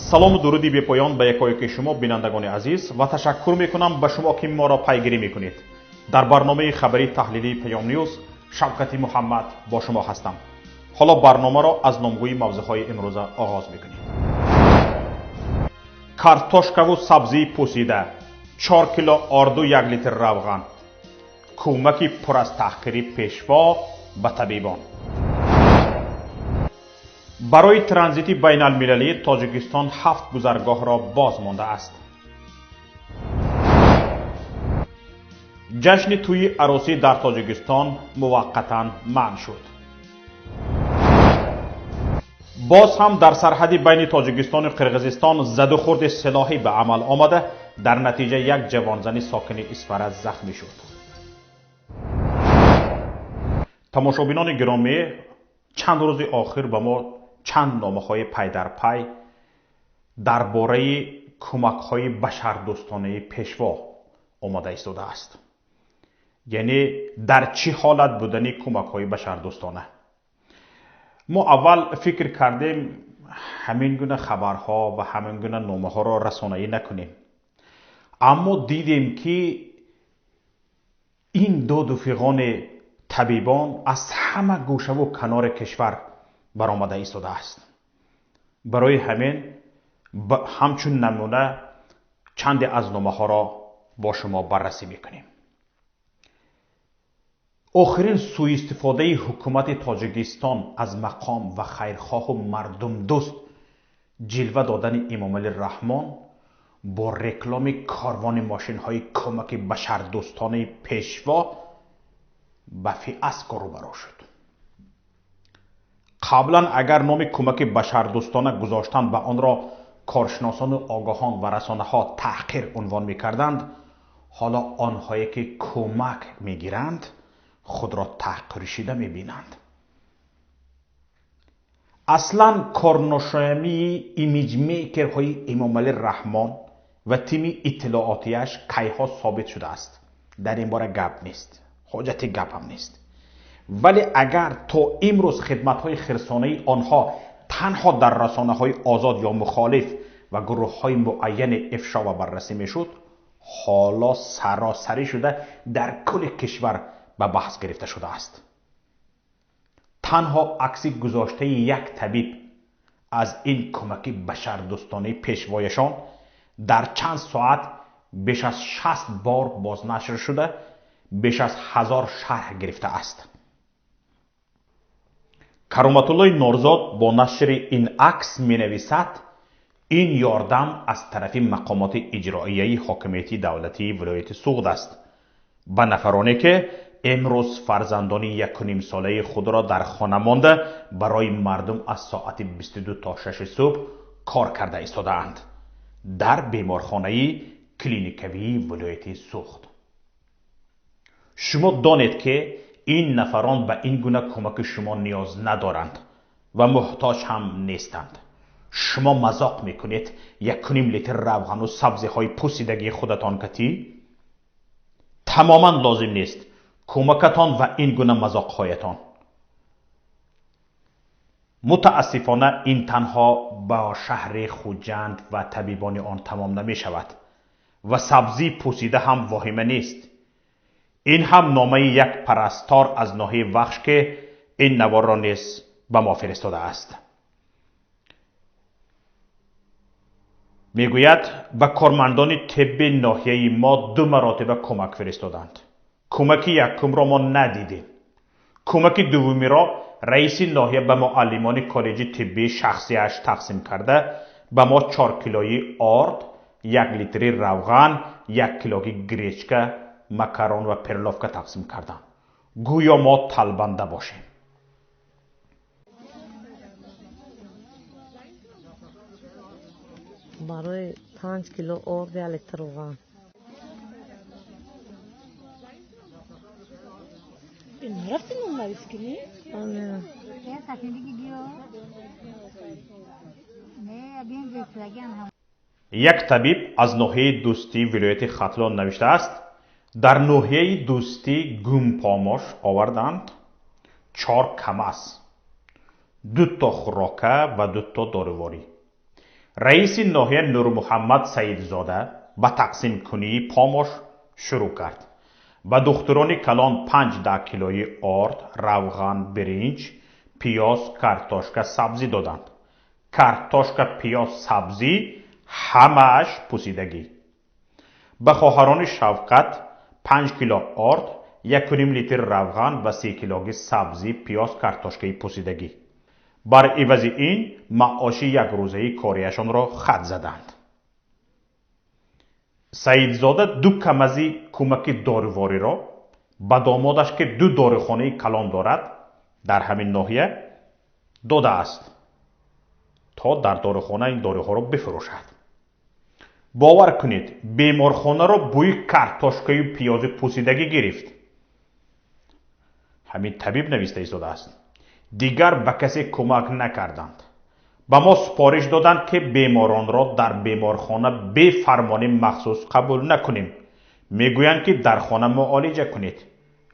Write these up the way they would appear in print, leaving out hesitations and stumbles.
Салому дуруди бепоён ба якояки шумо, бинандагони азиз, ва ташаккур мекунам ба шумо, ки моро пайгирӣ мекунед. Дар барномаи хабарии таҳлилии Паём Ньюз Шавкати Муҳаммад бо шумо ҳастам. Ҳоло барномаро аз номгӯи мавзӯъҳои имрӯза оғоз мекунем. Картошкаву сабзии пусида, 4 кило орду, 1 литр равған, кӯмаки пур аз таҳқири Пешво ба табибон. Барои транзити байналмилалӣ Тоҷикистон 7 гузаргоҳро боз мондааст. Ҷашни тӯйи арӯсӣ дар Тоҷикистон муваққатан манъ шуд. Боз ҳам дар сарҳади байни Тоҷикистону Қирғизистон задухӯрди силоҳӣ ба амал омада, дар натиҷа як ҷавонзани сокини Исфара захмӣ шуд. Тамошобинони гиромӣ, чанд рӯзи охир ба мо чанд номаҳои пайдарпай дар бораи кӯмакҳои башардӯстонаи Пешво омода истодааст, яъне дар чӣ ҳолат будани кӯмакҳои башардӯстона. Мо аввал фикр кардем ҳамин гуна хабарҳо ва ҳамин гуна номаҳоро расонаӣ накунем, аммо дидем, ки ин доду фиғони табибон аз ҳама гӯшаву канори кишвар баромада истодааст. Барои ҳамин ҳамчун намуна чанде аз номаҳоро бо шумо баррасӣ мекунем. Охирин сӯистифодаи ҳукумати Тоҷикистон аз мақом ва хайрхоҳу мардумдӯст ҷилва додани Эмомалӣ Раҳмон бо реклами корвони мошинҳои кӯмаки башардӯстонаи Пешво ба фиаско рӯбарӯ шуд. Қаблан агар номи кӯмаки башардӯстона гузоштан ба онро коршиносону огоҳон ва расонаҳо таҳқир унвон мекарданд, ҳоло онҳое ки кӯмак мегиранд, худро таҳқиршида мебинанд. Аслан корношоямии имиҷмейкерҳои Эмомалӣ Раҳмон ва тими иттилоотияш кайҳо собит шудааст, дар ин бора гап нест, ҳоҷати гапам нест. Вале агар то имрӯз хидматҳои хирсонаи онҳо танҳо дар расонаҳои озод ё мухолиф ва гурӯҳҳои муайяне ифшо ва баррасӣ мешуд, ҳоло саросарӣ шуда дар кулли кишвар ба баҳс гирифта шудааст. Танҳо акси гузоштаи як табиб аз ин кӯмаки башардӯстонаи пешвояшон дар чанд соат беш аз 60 бор бознашр шуда, беш аз 1000 шарҳ гирифтааст. Кароматуллои Норзод бо нашри ин акс менависад: ин ёрдам аз тарафи мақомоти иҷроияи ҳокимияти давлатии вилояти Суғд аст ба нафароне, ки имрӯз фарзандони 1,5-солаи худро дар хона монда, барои мардум аз соати 22 то 6 субҳ кор карда истодаанд дар беморхонаи клиникавии вилояти Суғд. Шумо донед, ки ин нафарон ба ин гуна кӯмаки шумо ниёз надоранд ва муҳтоҷ ҳам нестанд. Шумо мазоқ мекунед 1,5 литр равғану сабзиҳои пусидагии худатон катӣ? Тамоман лозим нест кӯмакатон ва ин гуна мазоқҳоятон. Мутаассифона, ин танҳо ба шаҳри Хуҷанд ва табибони он тамом намешавад ва сабзии пусида ҳам воҳима нест. Ин ҳам номаи як парастор аз ноҳияи Вахш, ки ин наворро низ ба мо фиристодааст. Мегӯяд, ба кормандони тибби ноҳияи мо ду маротиба кӯмак фиристоданд. Кӯмаки якумро мо надидем. Кӯмаки дуввумиро раиси ноҳия ба муаллимони коллеҷи тиббии шахсияш тақсим карда, ба мо 4 килои орд, 1 литри равған, 1 килоги гречка, макарон ва перловка тақсим карданд, гӯё мо талбанда бошем. Барои 5 кило орд, 1 литр равған. Нарафти номнавис кунӣ? Як табиб аз ноҳияи Дӯстӣ вилояти Хатлон навиштааст: дар ноҳияи Дӯстӣ гумпомош оварданд, 4 КамАЗ, дуто хӯрока ва дуто доруворӣ. Раиси ноҳия Нурмуҳаммад Саидзода ба тақсимкунии помош шурӯъ кард. Ба духтурони калон 5 килои орд, равған, биринҷ, пиёз, картошка, сабзӣ доданд. Картошка, пиёз, сабзӣ ҳамааш пусидагӣ. Ба хоҳарони шафқат 5 кило орд, 1,5 литр равған ва 3 килоги сабзӣ, пиёз, картошкаи пусидагӣ. Бар ивази ин маоши якрӯзаи кориашонро хат заданд. Саидзода 2 камази кӯмаки дорувориро ба домодаш, ки 2 дорухонаи калон дорад дар ҳамин ноҳия, додааст, то дар дорухона ин доруҳоро бифурӯшад. Бовар кунед, беморхонаро бӯи картошкаю пиёзи пусидагӣ гирифт. Ҳамин табиб нависта истодааст. Дигар ба касе кӯмак накарданд. Ба мо супориш доданд, ки беморонро дар беморхона бефармони махсус қабул накунем. Мегӯянд, ки дар хона муолиҷа кунед.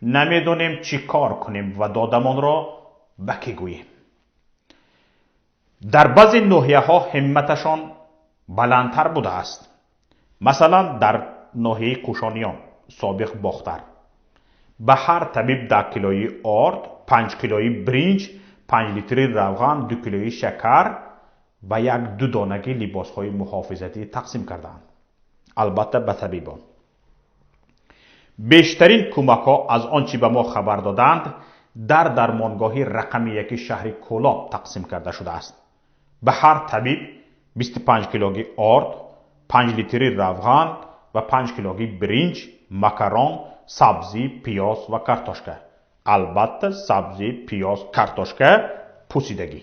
Намедонем чӣ кор кунем ва додамонро ба кӣ гӯем. Дар баъзе ноҳияҳо ҳимматашон баландтар будааст. Масалан, дар ноҳияи Кӯшониён, собиқ Бохтар, ба ҳар табиб 10 килои орд, 5 килои биринҷ, 5 литри равған, 2 килои шакар ва 1-2 донаги либосҳои муҳофизатӣ тақсим кардаанд. Албатта, ба табибон. Бештарин кӯмакҳо, аз он чӣ ба мо хабар доданд, дар дармонгоҳи рақами 1 шаҳри Кӯлоб тақсим карда шудааст. Ба ҳар табиб 25 килоги орд, 5 литри равған ва 5 килоги биринҷ, макарон, сабзӣ, пиёз ва картошка. Албатта, сабзӣ, пиёз, картошка пусидагӣ.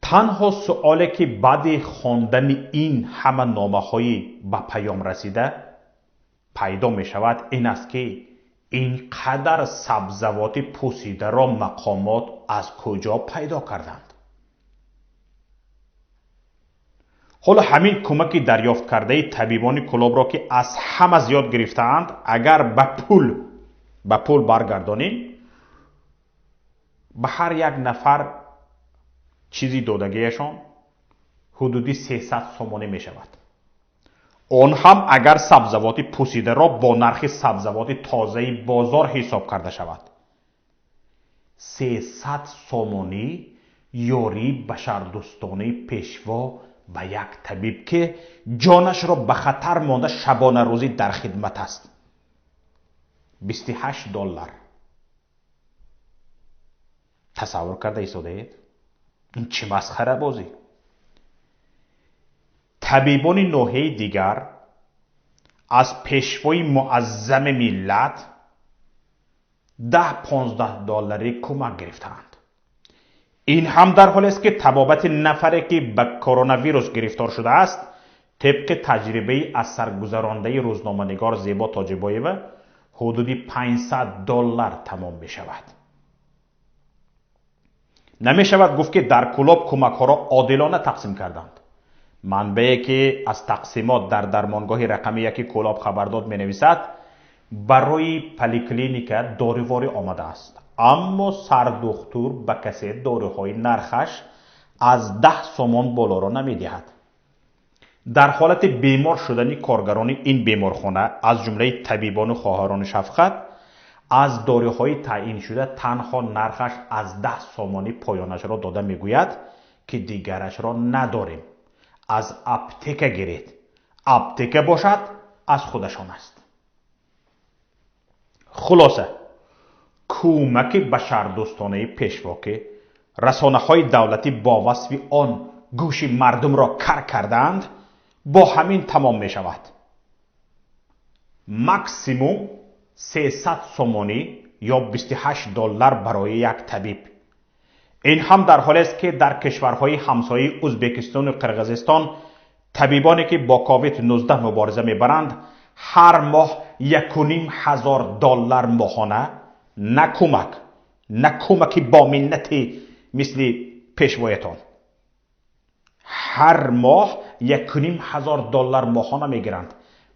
Танҳо суоле, ки баъди хондани ин ҳама номаҳои ба паём расида пайдо мешавад, ин аст, ки ин қадар сабзавоти пусидаро мақомот аз куҷо пайдо карданд? Ҳоло ҳамин кӯмаки дарёфт кардаи табибони Кӯлобро, ки аз ҳама зиёд гирифтаанд, агар ба пул баргардонем, ба ҳар як нафар чизи додагиашон ҳудуди 300 сомонӣ мешавад. Он ҳам агар сабзавоти пусидаро бо нархи сабзавоти тозаи бозор ҳисоб карда шавад. 300 сомонӣ ёрии башардӯстонаи пешво ба як табиб, ки ҷонашро ба хатар монда шабонарӯзӣ дар хидмат аст. $28. Тасаввур карда истодаед? Ин чӣ масхарабозӣ? Табибони ноҳияи дигар аз пешвои муаззами миллат $10-15 кӯмак гирифтаанд. Ин ҳам дар ҳолест, ки табобати нафаре, ки ба коронавирус гирифтор шудааст, тибқи таҷрибаи аз саргузарондаи рӯзноманигор Зебо Тоҷибоева ҳудуди $500 тамом мешавад. Намешавад гуфт, ки дар Кӯлоб кӯмакҳоро одилона тақсим карданд. Манбае, ки аз тақсимот дар дармонгоҳи рақами 1 Кӯлоб хабардод, менависад, барои поликлиника доруворӣ омадааст, аммо сардухтур ба касе доруҳои нархаш аз 10 сомон болоро намедиҳад. Дар ҳолати бемор шудани коргарони ин беморхона, аз ҷумлаи табибону хоҳарони шафқат, аз доруҳои таъиншуда танҳо нархаш аз 10 сомонӣ поёнашро дода мегӯяд, ки дигарашро надорем, аз аптека гиред. Аптека бошад, аз худашон аст. Хулоса, кӯмаки башардӯстонаи пешво, ки расонаҳои давлатӣ бо васфи он гӯши мардумро кар кардаанд, бо ҳамин тамом мешавад. Максимум 300 сомонӣ ё $28 барои як табиб. Ин ҳам дар ҳолест, ки дар кишварҳои ҳамсояи Ӯзбекистону Қирғизистон табибоне, ки бо COVID-19 мубориза мебаранд, ҳар моҳ $1,500 моҳона на кӯмак, на кӯмаки бо миннати мисли пешвоятон, ҳар моҳ $1,500 моҳона мегиранд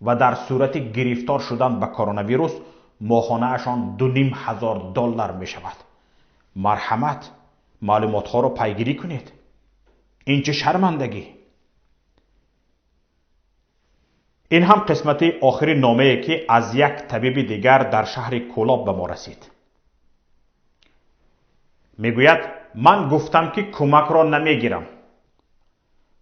ва дар сурати гирифтор шудан ба коронавирус моҳонаашон $2,500 мешавад. Марҳамат, маълумотҳоро пайгирӣ кунед. Ин чӣ шармандагӣ? Ин ҳам қисмати охири номае ки аз як табиби дигар дар шаҳри Кӯлоб ба мо расид. Мегӯяд, ман гуфтам ки кӯмакро намегирам.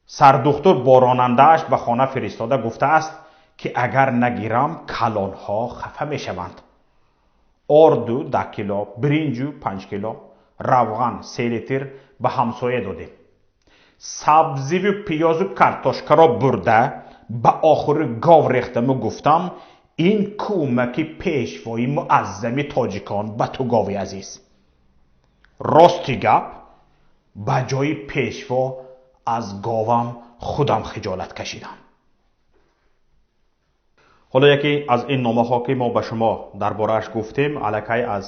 Сардухтур бо ронандааш ба хона фиристода гуфтааст ки агар нагирам калонҳо хафа мешаванд. Орду 10 кило, биринҷу 5 кило, равған 3 литр ба ҳамсоя додем. Сабзиву пиёзу картошкаро бурда ба охири гов рехтаму гуфтам ин кӯмаки пешвои муаззами тоҷикон ба ту гови азиз. Рости гап, ба ҷои пешво аз говам худам хиҷолат кашидам. Ҳоло яке аз ин номаҳо ки мо ба шумо дар борааш гуфтем, аллакай аз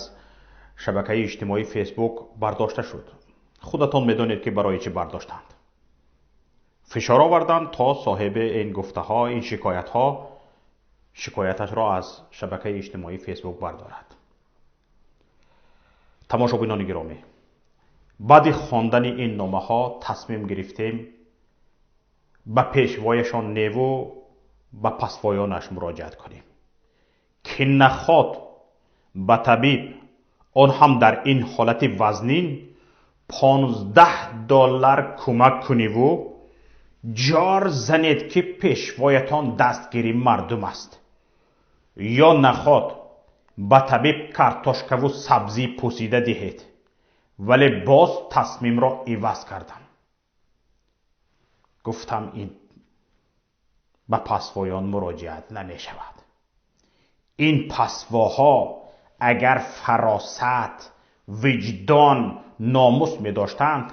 шабакаи иҷтимоии Фейсбук бардошта шуд. Худатон медонед ки барои чӣ бардоштанд. Фишор оварданд то соҳиби ин гуфтаҳо, ин шикоятҳо шикояташро аз шабакаи иҷтимоии Фейсбук бардорад. Тамошобинони гиромӣ, баъди хондани ин номаҳо тасмим гирифтем ба пешвояшон неву ба пасвоёнаш муроҷиат кунем, ки наход ба табиб, он ҳам дар ин ҳолати вазнин, $15 кӯмак куниву ҷор занед ки пешвоятон дастгири мардум аст. Ё наход ба табиб картошкаву сабзӣ пӯсида диҳед. Вале боз тасмимро иваз кардам. Гуфтам ин ба пасвоён муроҷиат намешавад. Ин пасвоҳо агар фаросат, виҷдон, номус медоштанд,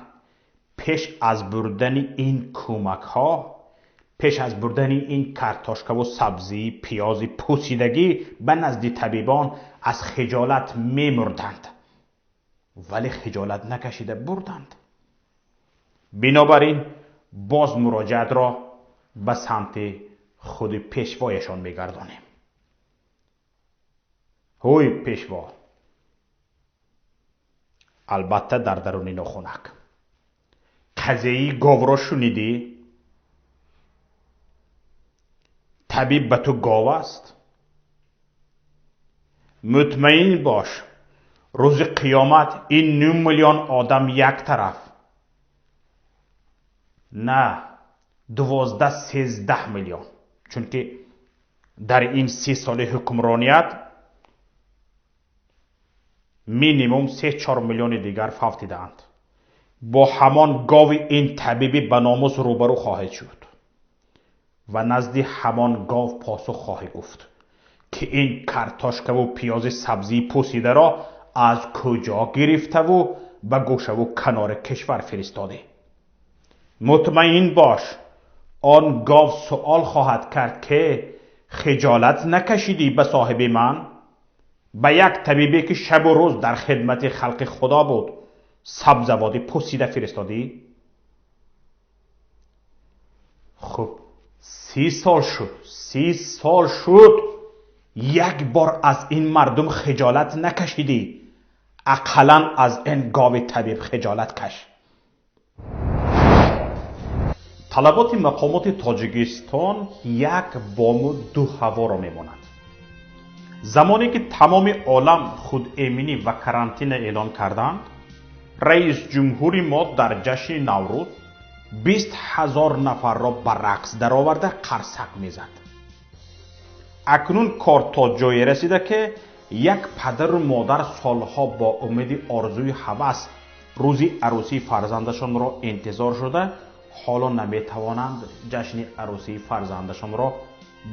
пеш аз бурдани ин кӯмакҳо, пеш аз бурдани ин картошкаву сабзӣ, пиёзи пӯсидагӣ ба назди табибон аз хиҷолат мемурданд, вале хиҷолат накашида бурданд. Бинобар ин боз муроҷиатро ба самти худи пешвояшон мегардонем. Ҳуй пешво, албатта дар даруни нохунак. Қазияи говро шунидӣ? Табиб ба ту гов аст? Мутмаин бош, рӯзи қиёмат ин 9 миллион одам як тараф, на 12-13 миллион, чунки дар ин 30 соли ҳукмроният минимум 3-4 миллиони дигар фавтидаанд. Бо ҳамон гови ин табиби ба номус рӯбарӯ хоҳед шуд ва назди ҳамон гов посух хоҳӣ гуфт ки ин картошкаву пиёзи сабзии пӯсидаро аз куҷо гирифтаву ба гӯшаву канори кишвар фиристодӣ. Мутмаин бош, он гов суол хоҳад кард ки хиҷолат накашидӣ ба соҳиби ман, ба як табибе ки шабу рӯз дар хидмати халқи худо буд, сабзаводи пӯсида фиристодӣ? Хуб, 30 сол шуд, 30 сол шуд, як бор аз ин мардум хиҷолат накашидӣ, ақаллан аз ин гови табиб хиҷолат каш. Талаботи мақомоти Тоҷикистон як бому ду ҳаворо мемонад. Замоне ки тамоми олам худэминӣ ва карантина эълон карданд, раис ҷумҳури мо дар ҷашни Наврӯз 20 000 нафарро ба рақс дароварда қарсак мезад. Акнун кор то ҷое расида ки як падару модар солҳо бо умеди орзуи ҳавас рӯзи арӯсии фарзандашонро интизор шуда, ҳоло наметавонанд ҷашни арӯсии фарзандашонро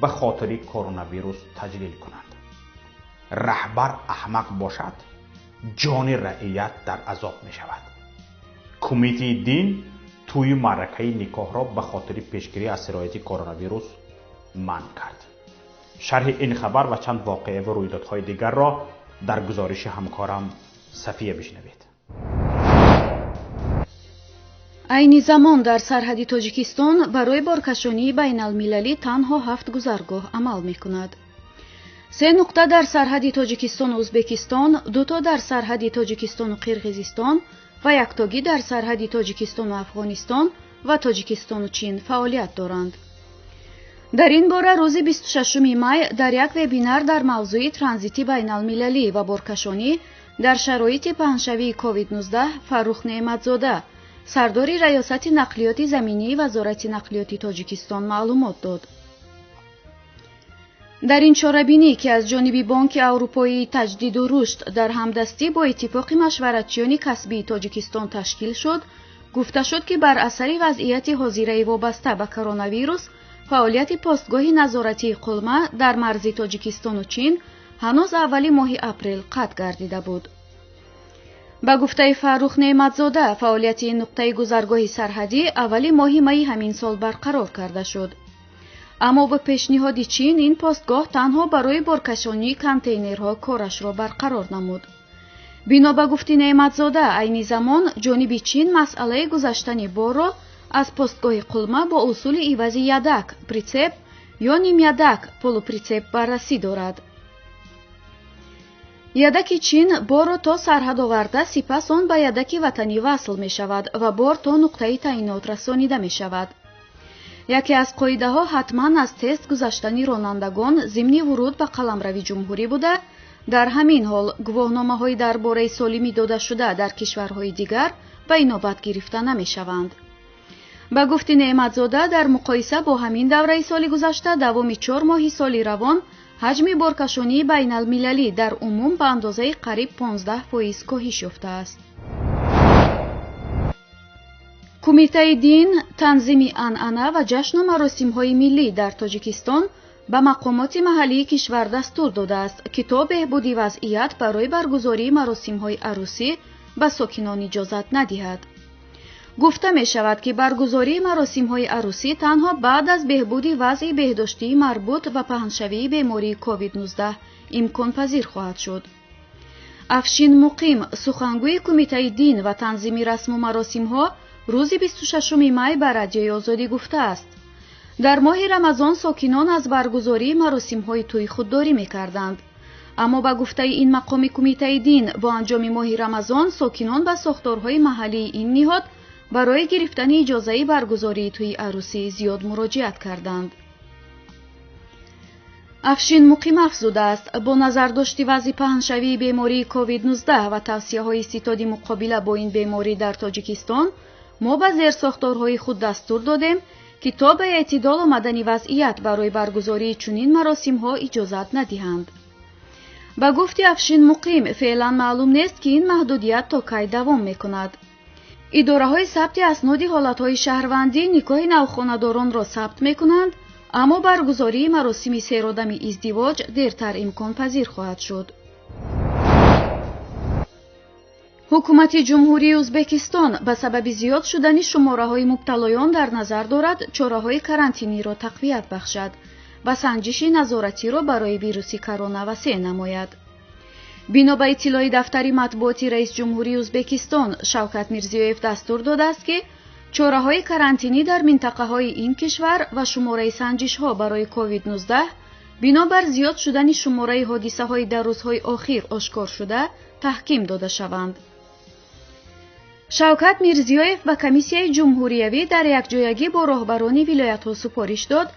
ба хотири коронавирус таҷлил кунанд. Раҳбар аҳмақ бошад, ҷони раият дар азоб мешавад. Кумитаи дин тӯи маъракаи никоҳро ба хотири пешгирӣ аз сирояти коронавирус манъ кард. Шарҳи ин хабар ва чанд воқеа ва рӯйдодҳои дигарро дар гузориши ҳамкорам Сафия бишнавед. Айни замон дар сарҳади Тоҷикистон барои боркашонии байналмилалӣ танҳо 7 гузаргоҳ амал мекунад. 3 нуқта дар сарҳади Тоҷикистону Ӯзбекистон, 2 то дар сарҳади Тоҷикистону Қирғизистон ва яктогӣ дар сарҳади Тоҷикистону Афғонистон ва Тоҷикистону Чин фаъолият доранд. Дар ин бора рӯзи 26 май дар як вебинар дар мавзӯи транзити байналмилалӣ ва боркашонӣ дар шароити паҳншавии COVID-19 Фаррух Неъматзода, сардори Раёсати нақлиёти заминии Вазорати нақлиёти Тоҷикистон, маълумот дод. Дар ин чорабинӣ, ки аз ҷониби Бонки Аврупоии таҷдиду рушд дар ҳамдастӣ бо Иттифоқи машваратчиёни касбии Тоҷикистон ташкил шуд, гуфта шуд, ки бар асари вазъияти ҳозираи вобаста ба коронавирус фаъолияти постгоҳи назоратии Қулма дар марзи Тоҷикистону Чин ҳанӯз аввали моҳи апрел қатъ гардида буд. Ба гуфтаи Фаррух Неъматзода, фаъолияти ин нуқтаи гузаргоҳи сарҳадӣ аввали моҳи майи ҳамин сол барқарор карда шуд. Аммо бо пешниҳоди Чин ин постгоҳ танҳо барои боркашонии контейнерҳо корашро барқарор намуд. Бино ба гуфти Неъматзода, айни замон ҷониби Чин масъалаи гузаштани борро аз постгоҳи Қулма бо усули ивази ядак прицеп ё нимядак полуприцеп баррасӣ дорад. Ядаки Чин борро то сарҳад оварда, сипас он ба ядаки ватанӣ васл мешавад ва бор то нуқтаи таъйинот расонида мешавад. Яке аз қоидаҳо ҳатман аз тест гузаштани ронандагон зимни вуруд ба қаламрави ҷумҳурӣ буда, дар ҳамин ҳол гувоҳномаҳои дар бораи солимӣ додашуда дар кишварҳои дигар ба инобат гирифта намешаванд. Ба гуфти Неъматзода, дар муқоиса бо ҳамин давраи соли гузашта давоми 4 моҳи соли равон ҳаҷми боркашонии байналмилалӣ дар умум ба андозаи қариб 15% коҳиш ёфтааст. Кумитаи дин, танзими анъана ва ҷашну маросимҳои миллӣ дар Тоҷикистон ба мақомоти маҳаллии кишвар дастур додааст, ки то беҳбуди вазъият барои баргузории маросимҳои арӯсӣ ба сокинон иҷозат надиҳад. Гуфта мешавад, ки баргузории маросимҳои арӯсӣ танҳо баъд аз беҳбуди вазъи беҳдоштии марбут ба паҳншавии бемории COVID-19 имконпазир хоҳад шуд. Афшин Муқим, сухангӯи Кумитаи дин ва танзими расму маросимҳо, рӯзи 26 май ба Радиои Озодӣ гуфтааст: дар моҳи Рамазон сокинон аз баргузории маросимҳои тӯй худдорӣ мекарданд. Аммо ба гуфтаи ин мақоми Кумитаи дин, бо анҷоми моҳи Рамазон сокинон ба сохторҳои маҳаллии ин ниҳод барои гирифтани иҷозаи баргузории тӯи арӯсӣ зиёд муроҷиат карданд. Афшин Муқим афзудааст, бо назардошти вазъи паҳншавии бемории COVID-19 ва тавсияҳои ситоди муқобила бо ин беморӣ дар Тоҷикистон мо ба зерсохторҳои худ дастур додем, ки то ба эътидол омадани вазъият барои баргузории чунин маросимҳо иҷозат надиҳанд. Ба гуфти Афшин Муқим, феълан маълум нест, ки ин маҳдудият то кай давом мекунад. Идораҳои сабти асноди ҳолатҳои шаҳрвандӣ никоҳи навхонадоронро сабт мекунанд, аммо баргузории маросими серодами издивоҷ дертар имконпазир хоҳад шуд. Ҳукумати Ҷумҳурии Ӯзбекистон ба сабаби зиёд шудани шумораҳои мубталоён дар назар дорад чораҳои карантиниро тақвият бахшад ва санҷиши назоратиро барои вируси корона васеъ намояд. Бино ба иттилои дафтари матбуоти раисҷумҳурии Ӯзбекистон, Шавкат Мирзиёев дастур додааст, ки чораҳои карантинӣ дар минтақаҳои ин кишвар ва шумораи санҷишҳо барои COVID-19 бинобар зиёд шудани шумораи ҳодисаҳои дар рӯзҳои охир ошкор шуда таҳким дода шаванд. Шавкат Мирзиёев ба комиссияи ҷумҳуриявӣ дар якҷоягӣ бо роҳбарони вилоятҳо супориш дод,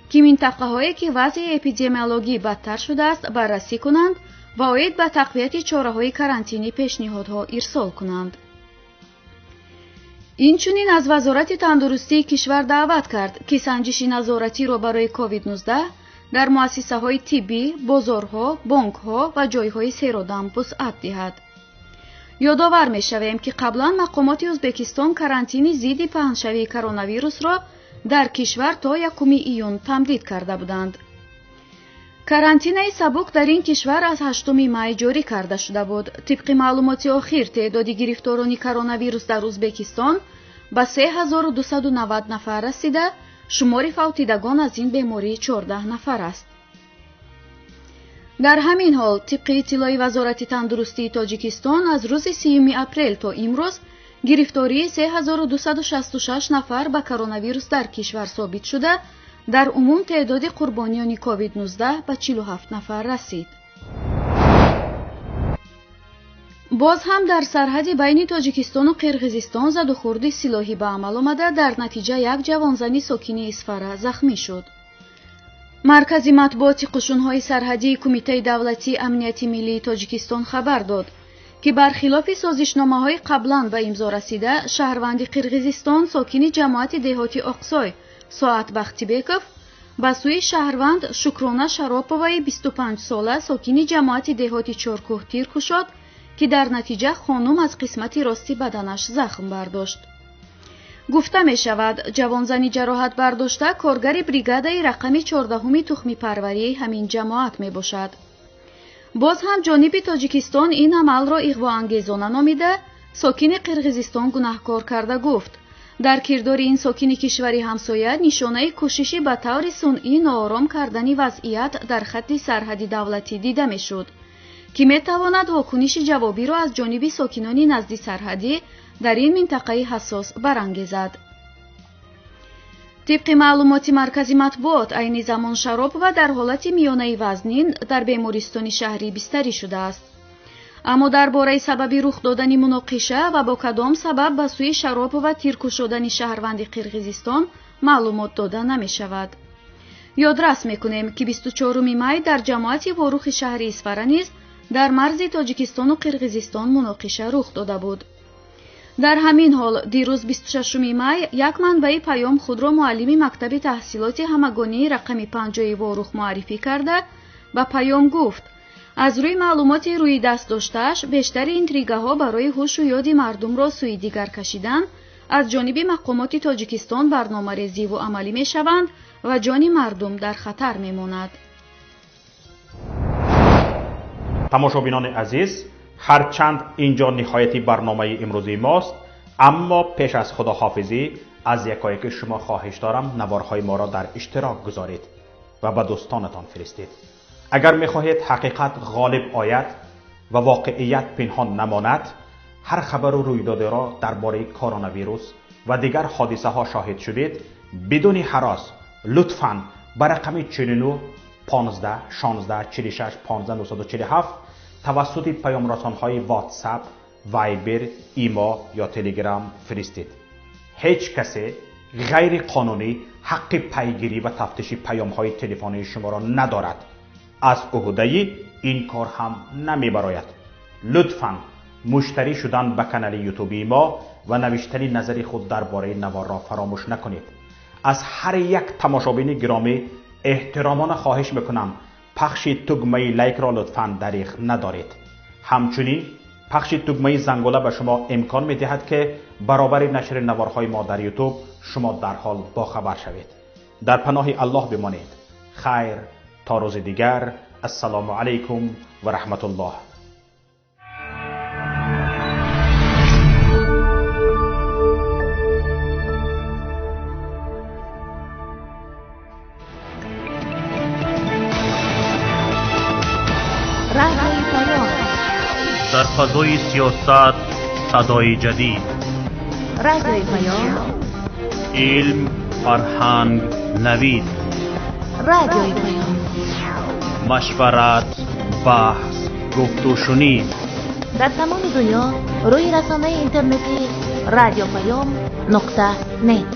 ки минтақаҳое ки вазъи эпидемиологӣ бадтар шудааст баррасӣ кунанд ва оид ба тақвияти чораҳои карантинӣ пешниҳодҳо ирсол кунанд. Инчунин аз Вазорати тандурустии кишвар даъват кард, ки санҷиши назоратиро барои COVID-19 дар муассисаҳои тиббӣ, бозорҳо, бонкҳо ва ҷойҳои серодам вусъат диҳад. Ёдовар мешавем, ки қаблан мақомоти Ӯзбекистон карантини зидди паҳншавии коронавирусро дар кишвар то 1 июн тамдид карда буданд. Карантинаи сабук дар ин кишвар аз 8 май ҷорӣ карда шуда буд. Тибқи маълумоти охир, теъдоди гирифторони коронавирус дар Ӯзбекистон ба 3290 нафар расида, шумори фавтидагон аз ин беморӣ 14 нафар аст. Дар ҳамин ҳол, тибқи иттилои Вазорати тандурустии Тоҷикистон, аз рӯзи 30 апрел то имрӯз гирифтории 3266 нафар ба коронавирус дар кишвар собит шуда, дар умум теъдоди қурбониёни COVID-19 ба 47 нафар расид. Боз ҳам дар сарҳади байни Тоҷикистону Қирғизистон задухӯрди силоҳӣ ба амал омада, дар натиҷа як ҷавонзани сокини Исфара захмӣ шуд. Маркази матбуоти қушунҳои сарҳадии Кумитаи давлатии амнияти миллии Тоҷикистон хабар дод, ки бархилофи созишномаҳои қаблан ба имзо расида, шаҳрванди Қирғизистон сокини ҷамоати деҳоти Оқсой Соат Бахтибеков ба сӯи шаҳрванд Шукрона Шароповаи 25-сола сокини ҷамоати деҳоти Чоркӯҳ тир кушод, ки дар натиҷа хонум аз қисмати рости баданаш захм бардошт. Гуфта мешавад, ҷавонзани ҷароҳат бардошта коргари бригадаи рақами 14-уми тухмипарварии ҳамин ҷамоат мебошад. Боз ҳам ҷониби Тоҷикистон ин амалро иғвоангезона номида, сокини Қирғизистон гунаҳкор карда гуфт: дар кирдори ин сокини кишвари ҳамсоя нишонаи кӯшиши ба таври сунъӣ ноором кардани вазъият дар хатти сарҳади давлатӣ дида мешуд, ки метавонад вокуниши ҷавобиро аз ҷониби сокинони назди сарҳадӣ дар ин минтақаи ҳассос барангезад. Тибқи маълумоти маркази матбуот, айни замон Шаропова дар ҳолати миёнаи вазнин дар бемористони шаҳрӣ бистарӣ шудааст. Аммо дар бораи сабаби рух додани муноқиша ва бо кадом сабаб ба сӯи Шаропова тиркушодани шаҳрванди Қирғизистон маълумот дода намешавад. Ёдрас мекунем, ки 24 май дар ҷамоати Ворухи шаҳри Исфара низ дар марзи Тоҷикистону Қирғизистон муноқиша рух дода буд. Дар ҳамин ҳол дирӯз 26 май як манбаи паём худро муаллими мактаби таҳсилоти ҳамагонии рақами 5 Ворух муаррифӣ карда, ба паём гуфт: аз рӯи маълумоти рӯи даст доштааш бештари интригаҳо барои ҳушу ёди мардумро сӯи дигар кашидан аз ҷониби мақомоти Тоҷикистон барномарезиву амалӣ мешаванд ва ҷони мардум дар хатар мемонад. Тамошобинони азиз, ҳарчанд инҷо ниҳояти барномаи имрӯзии мост, аммо пеш аз худоҳофизӣ аз якояки шумо хоҳиш дорам наворҳои моро дар иштирок гузоред ва ба дӯстонатон фиристед. Агар мехоҳед ҳақиқат ғолиб ояд ва воқеият пинҳон намонад, ҳар хабару рӯйдодеро дар бораи коронавирус ва дигар ҳодисаҳо шоҳид шудед, бидуни ҳарос лутфан ба рақами 49 15 16 46 15 947 тавассути паёмрасонҳои WhatsApp, Viber, Imo ё Telegram фиристед. Ҳеҷ касе ғайриқонунӣ ҳаққи пайгирӣ ва тафтиши паёмҳои телефонии шуморо надорад. Аз уҳдаи ин кор ҳам намебарояд. Лутфан муштарӣ шудан ба канали ютубии мо ва навиштани назари худ дар бораи наворро фаромӯш накунед. Аз ҳар як тамошобини гиромӣ эҳтиромона хоҳиш мекунам пахши тугмаи лайкро лутфан дариғ надоред. Ҳамчунин пахши тугмаи зангола ба шумо имкон медиҳад, ки баробари нашри наворҳои мо дар ютуб шумо дарҳол бохабар шавед. Дар паноҳи Аллоҳ бимонед. Хайр то рӯзи дигар. Ассалому алайкум ва раҳматуллоҳ. Дар фазои сиёсат садои ҷадид, Радиои Паём, илм, фарҳанг, навид, Радиои Паём, машварат, баҳс, гуфтушунид. Дар тамоми дунё рӯи расонаи интернетӣ radiopayom.net.